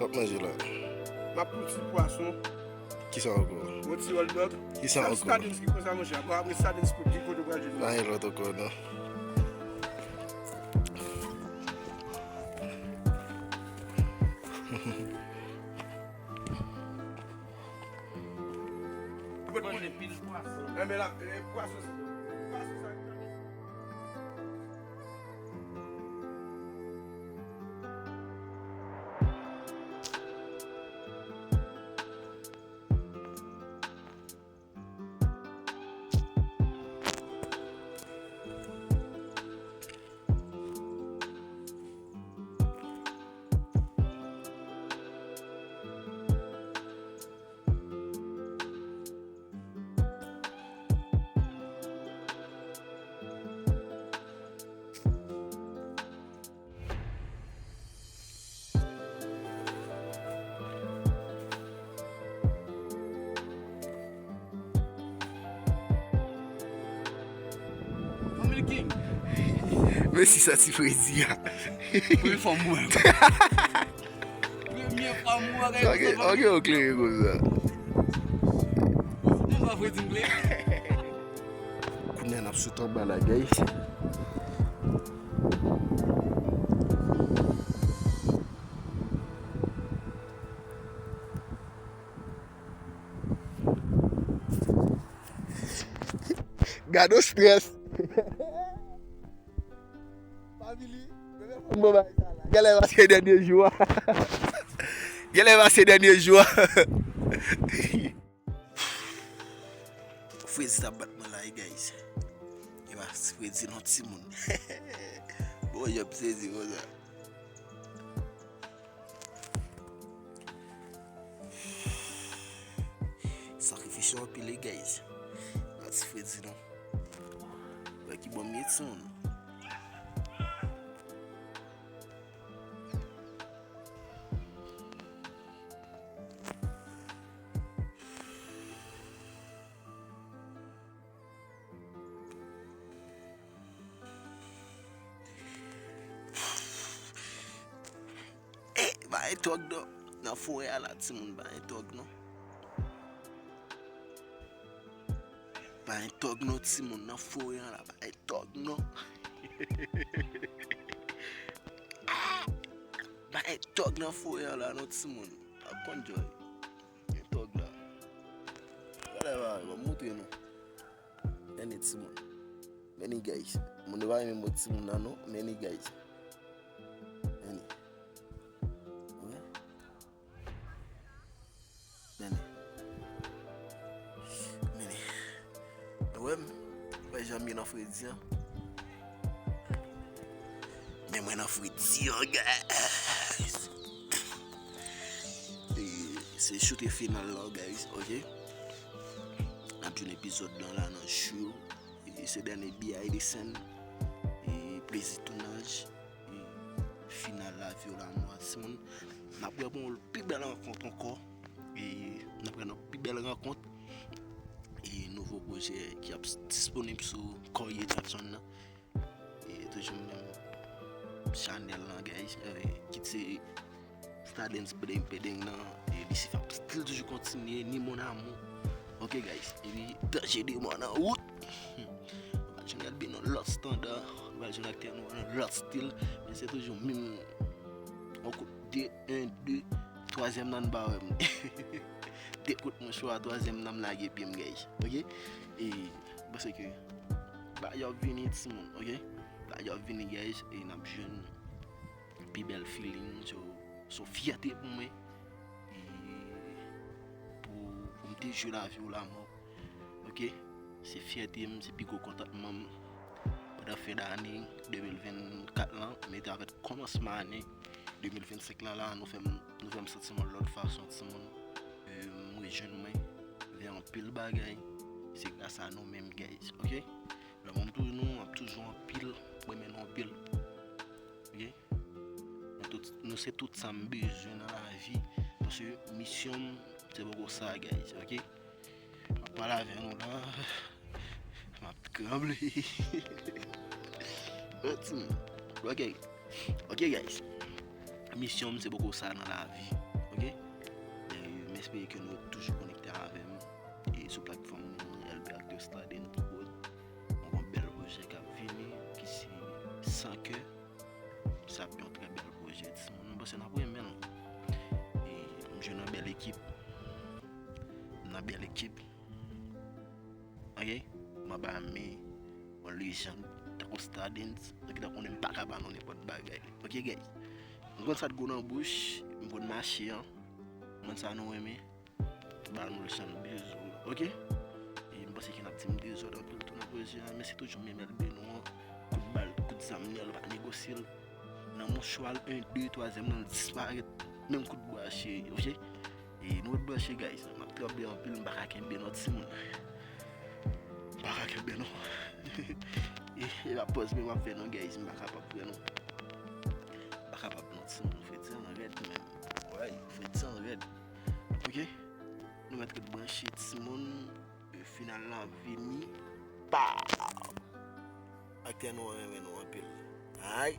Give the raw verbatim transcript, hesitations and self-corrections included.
W ap manje la. M ap pran ti pwason. Kisa ankò? Yon ti hot dog. Kisa ankò? Sardines ki konsa, monchè. Bon, apre sardines, pou ki kote w pral jwenn? Pa gen lòt ankò, non. Kot moun? Manje pil pwason. Enben la, e, pwason, pwason sa. Family King. Men si sa ti fredi a. Premye fwa m wè l. Premye fwa m wè l. Ok, ok, w klere konsa. Ou pa fredi m klere. Kounye a n ap sot anba la, guys. Gade strès. Family, premye fwa m wè bagay sa la. Genlè pase dènye jou a. Genlè pase dènye jou a. Fredi t ap bat mwen la, wi, guys. E pa fredi non, timoun. Bon, jan m sezi konsa. Sakrifis yo anpil, wi, guys. Pa ti fredi non. Wè ki bò m ye, timoun. Eh, pa gen tòg non. Nan forè a la, timoun, pa gen tòg non. Pa gen tòg non, timoun, nan forè a la, pa gen tòg non. Ah! Pa gen tòg nan forè a la non, timoun. Ap konn joy. Gen tòg la. Gade bagay, ban m montre nou. Men ni timoun. Men ni guys. Moun yo pa renmen mwen timoun nan non. Men ni guys. Men ni. Wè. Men ni. Men ni. Wè m. Wè jan m ye nan fredi an. Men mwen nan fredi an, guys. E, se choute final la, guys, ok? N ap jwenn epizòd lan la nan jou. E, se dènye behind the scene. E, plezi tounaj. E, final lavi w la, mwa, timoun. N ap wè pou yon pi bèl rankont ankò. E, n ap wè nan pi bèl rankont. E, nouvo pwojè ki ap s-, disponib sou Corrier Jackson nan. E toujou menm chanèl lan, guys. E, kit se Stardens Bedeng Bedeng nan. E li se ap still toujou kontinye, ni Mon Amour. Ok, guys. Epi Danje de Mò nan wout. Nou pral jwenn Elbe nan lòt estanda. Nou pral jwenn aktè nou nan lòt stil. Men se toujou menm. On kout de, en, de, twazyèm nan ba wè m. De kout mouchwa, twazyèm nan m lage pye m, guys. Ok? E, m panse ke bagay yo ap vini, timoun, ok? Bagay yo ap vini, guys, e n ap jwenn pi bèl feeling, so, se yon fyète pou mwen. E pou, pou m te jwe lavi w la, mò. Ok? Se fyète m, se pi gwo kontantman m. Pandan fen dane de mil vennkat lan, men te avèk kòmansman ane de mil vennsenk lan la, nou fè m, nou fè m santi m yon lòt fason, timoun. E, m rejwenn mwen vè anpil bagay. Se gras a nou menm, guys, ok? Lè mwen m toujou nou, m ap toujou anpil, mwen renmen nou anpil. Ok? Nou tout, nou se tout sa m bezwen nan lavi. Paske misyon m, se poko sa, guys, ok? M ap pale avè nou la. M ap tranble. Ok. Ok, guys. Misyon m, se poko sa nan lavi. Ok? E m espere ke nou toujou konekte avè m e sou platfòm nou, L B Actors Talent Prod. Mwen gen yon bèl pwojè k ap vini ki se San Kè. Sa ap yon trè bèl pwojè, timoun. Mwen panse n ap renmen l. E m jwenn yon bèl ekip. M nan bèl ekip. Ok? M anba men yon lejann tankou Stardens. Donk, tankou konnen m pa ka ba nou nenpòt bagay. Ok, guys? M konn sa t gwo nan bouch, m konn mache an. M konn sa nou renmen. Ba nou lejann bizou. Ok? E m panse ke n ap di m dezòd anpil tou nan pwojè a, men se toujou menm L B nou an. Kout bal, kout zam li an, nou pa negosye l. Nan mouchwa l, en, de, twazyèm nan, l disparèt. Menm kout bwa cheri, ok? E nou ret branche, guys. M ap tranble anpil, m pa ka kenbe non, timoun. M pa ka kenbe non. E, e pa pòz men m ap fè non, guys. M pa kapab vre non. M pa kapab non, timoun. Fredi an rèd menm. Wi, fredi an rèd. Ok? Nou mèt ret branche, timoun. E final la vini. Pa! Aktè nou an renmen nou anpil. Ay!